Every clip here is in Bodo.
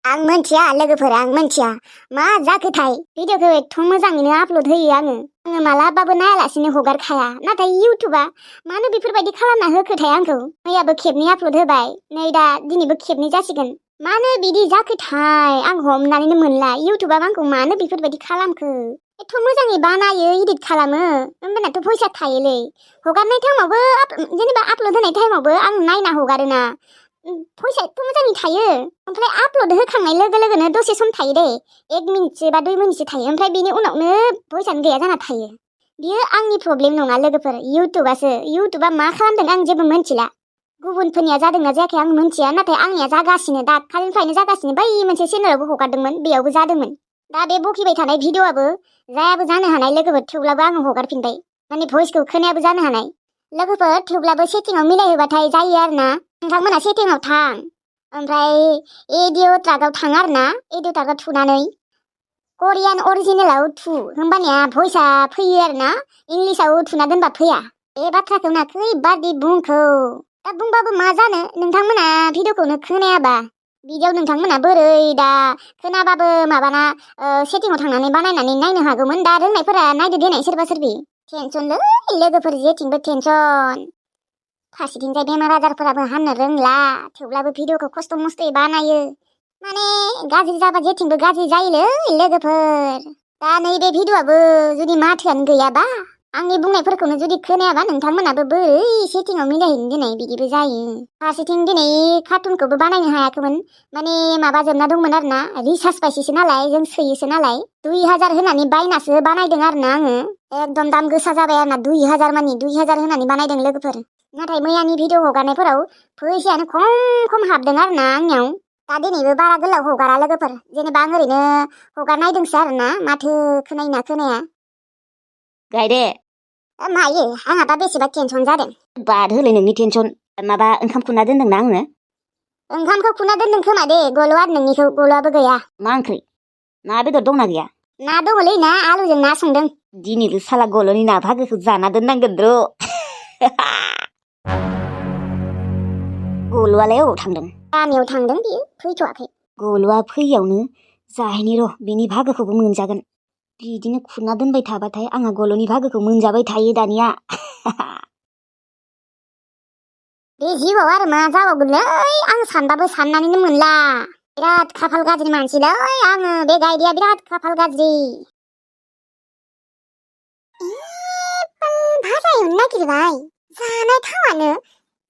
आं मोनथिया लोगोफोर आं मोनथिया मा जाखोथाय भिडिअखौ एथ' मोजाङैनो आपल'ड होयो आङो मालाबाबो नायालासिनो हगारखाया नाथाय इउटुबा मानो बेफोरबायदि खालामना होखोथाय आंखौ मैयाबो खेबनै आपल'ड होबाय नै दा दिनैबो खेबनै जासिगोन मानो बिदि जाखोथाय आं हमनानैनो मोनला इउटुबा आंखौ मानो बेफोरबायदि खालामखो एथ' मोजाङै बानायो इडिट खालामो होमबानाथ' फैसा थायोलै हगारनाय टाइमावबो जेनेबा आपल'ड होनाय टाइमावबो आं नायना हगारोना फैसा एथ' मोजाङै थायो ओमफ्राय आपल'ड होखांनाय लोगो लोगोनो दसे सम थायो दे 1 मिनिटसो बा 2 मिनिटसो थायो ओमफ्राय बेनि उनावनो फैसानो गैया जाना थायो बियो आंनि प्रब्लेम नङा लोगोफोर इउटुबा मा खालामदों आं जेबो मिन्थिला गुबुनफोरनिया जादोंना जायाखै आं मिन्थिया नाथाय आंनिया जागासिनो दाखालिनिफ्रायनो जागासिनो बै मोनसे चेनेलावबो हगारदोंमोन बेयावबो जादोंमोन दा बे बखिबाय थानाय भिडिअआबो जायाबो जानो हानाय लोगोफोर थेवब्लाबो आङो हगारफिनबाय माने भइसखौ खोनायाबो जानो हानाय लोगोफोर थेवब्लाबो सेटिंआव मिलायहोबाथाय जायो आरोना नोंथांमोना सेटिंआव थां ओमफ्राय एडिअ ट्राकआव थां आरोना एडिअ ट्राकआव थुनानै करियान अरिजिनेलाव थु होमबानिया भइसआ फैयो आरोना इंलिसाव थुना दोनबा फैया बे बाथ्राखौ ना खैबादि बुंखौ दा बुंबाबो मा जानो नोंथांमोना भिडिअखौनो खोनायाबा बिदियाव नोंथांमोना बोरै दा खोनाबाबो माबाना सेटिंआव थांनानै बानायनानै नायनो हागौमोन दा रोंनायफोरा नायदो देनाय सोरबा सोरबि टेनसनलै लोगोफोर जेथिंबो टेनसन फारसेथिंजाय बेमार आजारफोराबो हामनो रोंला थेवब्लाबो भिडिअखौ खस्थ' मस्थ'यै बानायो माने गाज्रि जाबा जेथिंबो गाज्रि जायोलै लोगोफोर दा नैबे भिडिअआबो जुदि माथोआनो गैयाबा आंनि बुंनायफोरखौनो जुदि खोनायाबा नोंथांमोनाबो बोरै सेटिंआव मिलायहैनो दिनै बिदिबो जायो फारसेथिं दिनै कार्टुनखौबो बानायनो हायाखैमोन माने माबा जोबना दंमोन आरोना रिसार्ज बायसिसो नालाय जों सोयोसो नालाय 2000 होनानै बायनासो बानायदों आरोना आङो एकदम दाम गोसा जाबाय आरोना 2000 मानि 2000 होनानै बानायदों लोगोफोर नाथाय मैयानि भिडिअ हगारनायफोराव फैसायानो खम हाबदों आरोना आंनियाव दा दिनैबो बारा गोलाव हगारा लोगोफोर जेनेबा आं ओरैनो हगारनायदोंसो आरोना माथो खोनायोना खोनाया गायदे मायो आंहा दा बेसेबा टेनसन जादों बाद होलै नोंनि टेनसन माबा ओंखाम खुना दोनदोंना आंनो ओंखामखौ खुना दोनदों खोमा दे गल'आ नोंनिखौ गल'आबो गैया मा ओंख्रि ना बेदर दंना गैया ना दङलै ना आलुजों ना संदों दिनैबो साला गल'नि ना भागोखौ जाना दोननांगोन र' गल'आलाय अबाव थांदों गामियाव थांदों बियो फैथ'वाखै गल'आ फैयावनो जाहैनि र' बिनि भागोखौबो मोनजागोन बिदिनो खुना दोनबाय थाबाथाय आंहा गल'नि भागोखौ मोनजाबाय थायो दानिया बे जिउआव आरो मा जाबावगोनलै आं सानबाबो साननानैनो मोनला बिराद खाफाल गाज्रि मानसिलै आङो बे गायदेया बिराद खाफाल गाज्रि भाजा एवनो नागिरबाय जानाय थावानो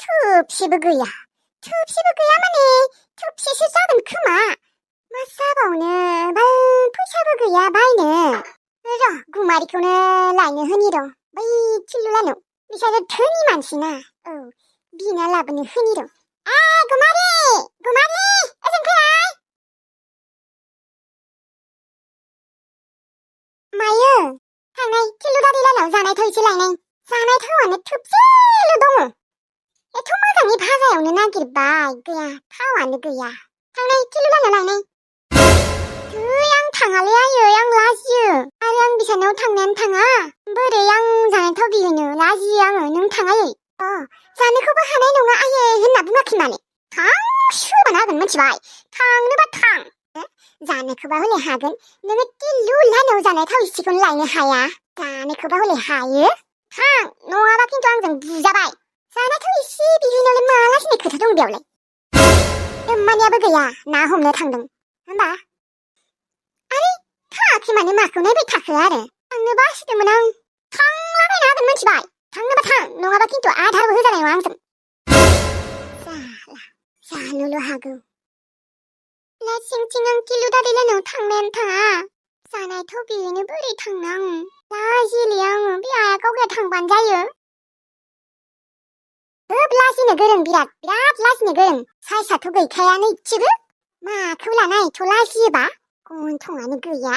थोबसेबो गैया माने थोबसेसो जागोन खोमा मा जाबावनो फैसाबो गैया बायनो र' गुमारिखौनो लायनो होनि र' बै थिलुलानाव बिसोरो धोनि मानसि ना औ बिना लाबोनो होनि र' गुमारि ओजों फैलाय मायो थांनाय थिलुदारि लानाव जानाय थाव एसे लायनाय जानाय थावानो थोबसेल' दङ एथ' मोजाङै भाजा एवनो नागिरबाय गैया थावानो गैया थांनाय थिलुलानाव लायनाय आं थाङालै आयै आं लाजियो आरो आं बिसानाव थांनायानो थाङा बोरै आं जानाय थाव बिहैनो लाजियो आङो नों थाङायै जानोखौबो हानाय नङा आयै होनना बुङाखै माने थां सुरबानो हागोन मिथिबाय थांनोबा थां जानोखौबा हले हागोन नोङो थिलुलानाव जानाय थाव इसेखौनो लायनो हाया जानोखौबा हले हायो थां नङाबा खिन्थु आंजों बुजाबाय जानाय थाव इसे बिहैनायावलाय मा लाजिनाय खोथा दं बेयावलाय एम्मानियाबो गैया ना हमनो थांदों होमबा आरे थाङाखै माने माखौ नायबाय थाखो आरो थांनो बासिदोंमोन आं थांलाबायनो हागोन मिथिबाय थांनोबा थां नङाबा खिन्थु आधारबो होजानाय नङा आंजों जानोल' हागौ लासिंथिं आं थिलुदारि लानाव थांनायानो थाङा जानाय थाव बिहैनो बोरै थांनो आं लाजिलै आङो बे आया गावगाया थांबानो जायो लाजिनो गोरों बिराद लाजिनो गोरों साइसआथ' गैखायानो इसेबो माखौ लानाय एथ' लाजियोबा गन्थंआनो गैया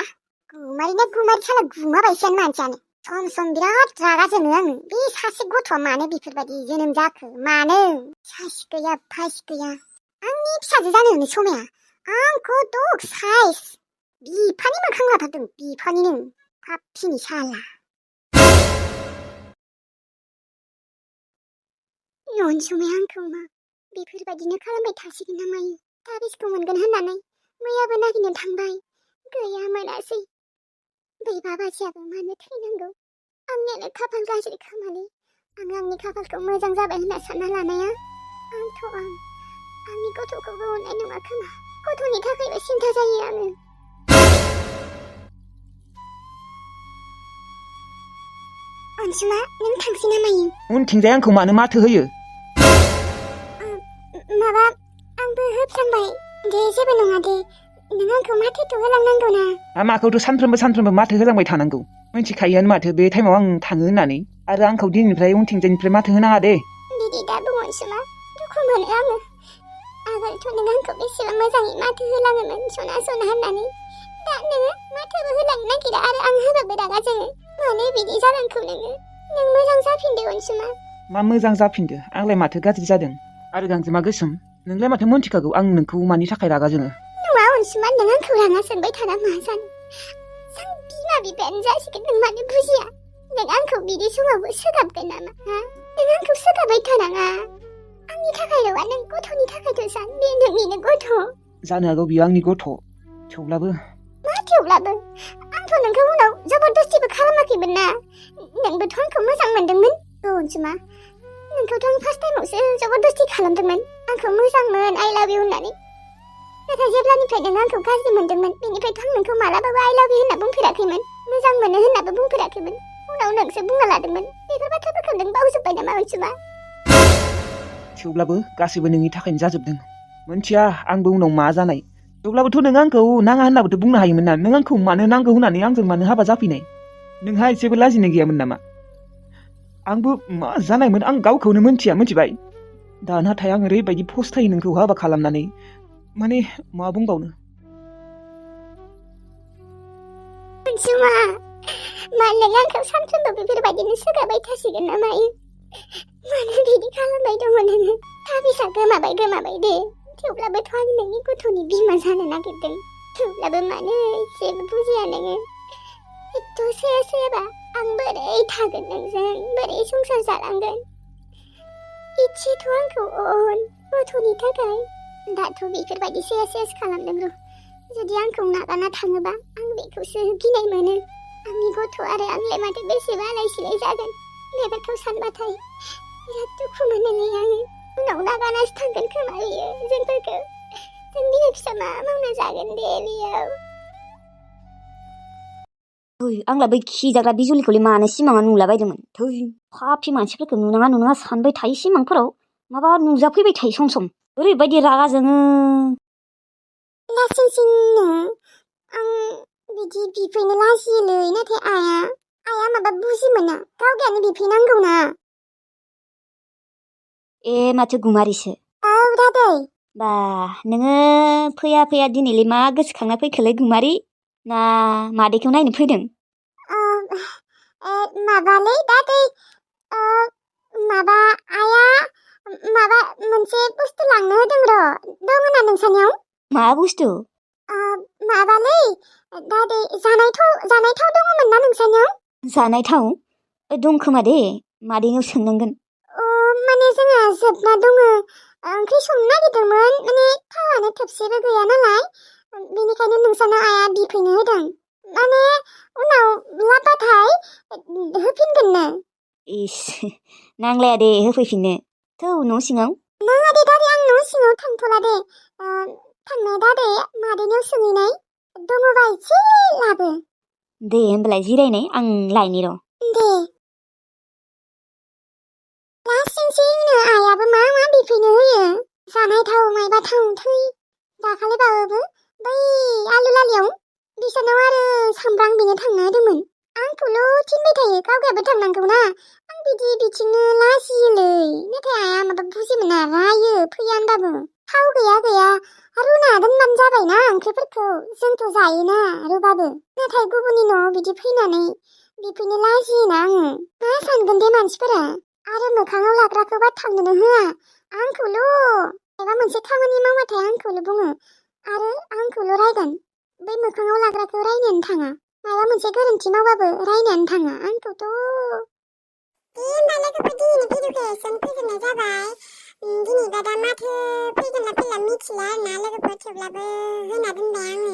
गुमारि साला गुमाबायसोयानो मानसियानो सम बिराद रागा जोङो आङो बे सासे गथ'आ मानो बेफोरबायदि जोनोम जाखो मानो साइस गैया फाइस गैया आंनि फिसाजो जानो समाया आंखौ दग साइस बिफानि मोखां लाथारदों बिफानिनो पापिनि साला न'नि समाया आंखौ मा बेफोरबायदिनो खालामबाय थासिगोन ना मायो दा बेसेखौ मोनगोन होननानै मैयाबो नागिरनो थांबाय गैया मोनासै बै बाबाजियाबो मानो थैनांगौ आंनियानो खाफाल गाज्रि खोमालै आंनि खाफालखौ मोजां जाबाय होनना सानना लानाया आंनि गथ'खौबो अननाय नङा खोमा गथ'नि थाखायबो सिन्था जायो आङो अनसुमा नों थांसै ना मायो उनथिंजाय आंखौ मानो माथो होयो माबा आंबो होफ्लांबाय दे जेबो नङा दे नों आंखौ माथोथ' होलांनांगौ ना माखौथ' सानफ्रोमबो माथो होलांबाय थानांगौ मिन्थिखायोआनो माथो बे टाइमाव आं थाङो होननानै आरो आंखौ दिनैनिफ्राय उनथिंजायनिफ्राय माथो होनाङा दे बिदि दा बुं अनसुमा दुखु मोनो आङो आगोलथ' नों आंखौ बेसेबां मोजाङै माथो होलाङोमोन सना होननानै दा नोङो माथोबो होलांनो नागिरा आरो आं होबाबो रागा जोङो मानो बिदि जालांखो नों मोजां जाफिनदो अनसुमा मा मोजां जाफिनदो आंलाय माथो गाज्रि जादों आरो गांजेमा गोसोम नोंलाय माथो मोनथिखागौ आं नोंखौ मानि थाखाय रागा जोङो नङा अनसुमा नों आंखौ रागा जोंबाय थाना मा जानो जों बिमा बिफायानो जासिगोन नों मानो बुजिया नों आंखौ बिदि समावबो सोगाबगोन नामा नों आंखौ सोगाबाय थानाङा आंनि थाखाय नङा नों गथ'नि थाखायथ' सान बे नोंनिनो गथ' जानो हागौ बियो आंनि गथ' थेवब्लाबो मा थेवब्लाबो आंथ' नोंखौ उनाव जबरदस्तिबो खालामाखैमोन ना नोंबोथ' आंखौ मोजां मोनदोंमोन अनसुमा नोंखौथ' आं फार्स्ट टाइमावसो जबरदस्ति खालामदोंमोन आंखौ मोजांमोन आइ लाभ इउ होननानै नाथाय जेब्लानिफ्राय नों आंखौ गाज्रि मोनदोंमोन बेनिफ्रायथ' आं नोंखौ मालाबाबो आइ लाभ इउ होनना बुंफेराखैमोन मोजां मोनो होननाबो बुंफेराखैमोन उनाव नोंसो बुंना लादोंमोन बेफोर बाथ्राफोरखौ नों बावजोब्बाय नामा अनसुमा थेवब्लाबो गासैबो नोंनि थाखायनो जाजोबदों मोनथिया आंबो उनाव मा जानाय थेवब्लाबोथ' नों आंखौ नाङा होननाबोथ' बुंनो हायोमोन ना नों आंखौ मानो नांगौ होननानै आंजों मानो हाबा जाफैनाय नोंहा एसेबो लाजिनाय गैयामोन नामा आंबो मा जानायमोन आं गावखौनो मिथिबाय दा नाथाय आं ओरैबायदि फस्थायो नोंखौ हाबा खालामनानै माने मा बुंबावनो अनसुमा मा नों आंखौ सानफ्रोमबो बेफोरबायदिनो सोगाबाय थासिगोन ना मायो मानो बिदि खालामबाय दङ नोङो थाबिसा गोमाबाय दे थेवब्लाबोथ' आं नोंनि गथ'नि बिमा जानो नागिरदों थेवब्लाबो मानो जेबो बुजिया नोङो एथ' सोयाबा आं बोरै थागोन नोंजों बोरै संसार जालांगोन इसेथ' आंखौ अन गथ'नि थाखाय दाथ' बेफोरबायदि सेस खालामदों र' जुदि आंखौ नागारना थाङोबा आं बेखौसो गिनाय मोनो आंनि गथ' आरो आंलाय माथो बेसेबा आलाय सिलाय जागोन बेफोरखौ सानबाथाय बिराद दुखु मोनोलै आङो उनाव नागारनासो थांगोन खोमा बियो जोंफोरखौ जों बिमा फिसा मा मावना जागोन दे बेयाव आंलाय बै खिजाग्रा बिजुलिखौलाय मानो सिमाङा नुलाबायदोंमोन थै फाफि मानसिफोरखौ नुनाङा सानबाय थायो सिमांफोराव माबा नुजाफैबाय थायो सम ओरैबायदि रागा जोङो लासिंसिंनो आं बिदि बिफैनो लाजियोलै नाथाय आइया माबा बुजि मोना गावगायानो बिफैनांगौ ना ए माथो गुमारिसो औ दादै बा नोङो फैया दिनैलाय मा गोसोखांना फैखोलै गुमारि ना मादैखौ नायनो फैदों माबालै दादै माबा आइया माबा मोनसे बुस्थु लांनो होदों र' दङ ना नोंसानियाव मा बुस्थु माबालै दादै जानाय थाव दङमोन ना नोंसानियाव जानाय थाव दं खोमा दे मादैनाव सोंनांगोन माने जोंहा जोबना दङ ओंख्रि संनो नागिरदोंमोन माने थावानो थोबसेबो गैया नालाय बेनिखायनो नोंसानाव आइया बिफैनो होदों माने उनाव लाबाथाय होफिनगोननो इस नांलाया दे होफैफिननो थौ न' सिङाव नाङा दे दादै आं न' सिङाव थांथ'ला दे थांनाय दादै मादैनाव सोंहैनाय दङबा एसे लाबो दे होमबालाय जिरायनाय आं लायनि र' दे लासिंसिंनो आइयाबो मा बिफैनो होयो जानाय थाव मायबा थाव थै दाखालिबाबो बै आलु लालियाव बिसोरनाव आरो सामब्राम बिनो थांनो होदोंमोन आंखौल' थिनबाय थायो गावगायाबो थांनांगौ ना आं बिदि बिथिंनो लाजियोलै नाथाय आइया माबा बुजि मोना रायो फैया होनबाबो थाव गैया रुना दोनबानो जाबायना ओंख्रिफोरखौ जोंथ' जायोना रुबाबो नाथाय गुबुननि न'आव बिदि फैनानै बिफैनो लाजियोना आङो मा सानगोन दे मानसिफोरा आरो मोखाङाव लाग्राखौबा थांनोनो होआ आंखौल' एबा मोनसे खामानि मावबाथाय आंखौल' बुङो आरो आंखौल' रायगोन बै मोखाङाव लाग्राखौ रायनायानो थाङा माबा मोनसे गोरोन्थि मावबाबो रायनायानो थाङा आंखौथ' दे होमबा लोगोफोर दिनैनि भिडिअखौ एसेयावनो फोजोबनाय जाबाय दिनैबा दा माथो फैगोन ना फैला मिथिला आरोना लोगोफोर थेवब्लाबो होना दोनबाय आङो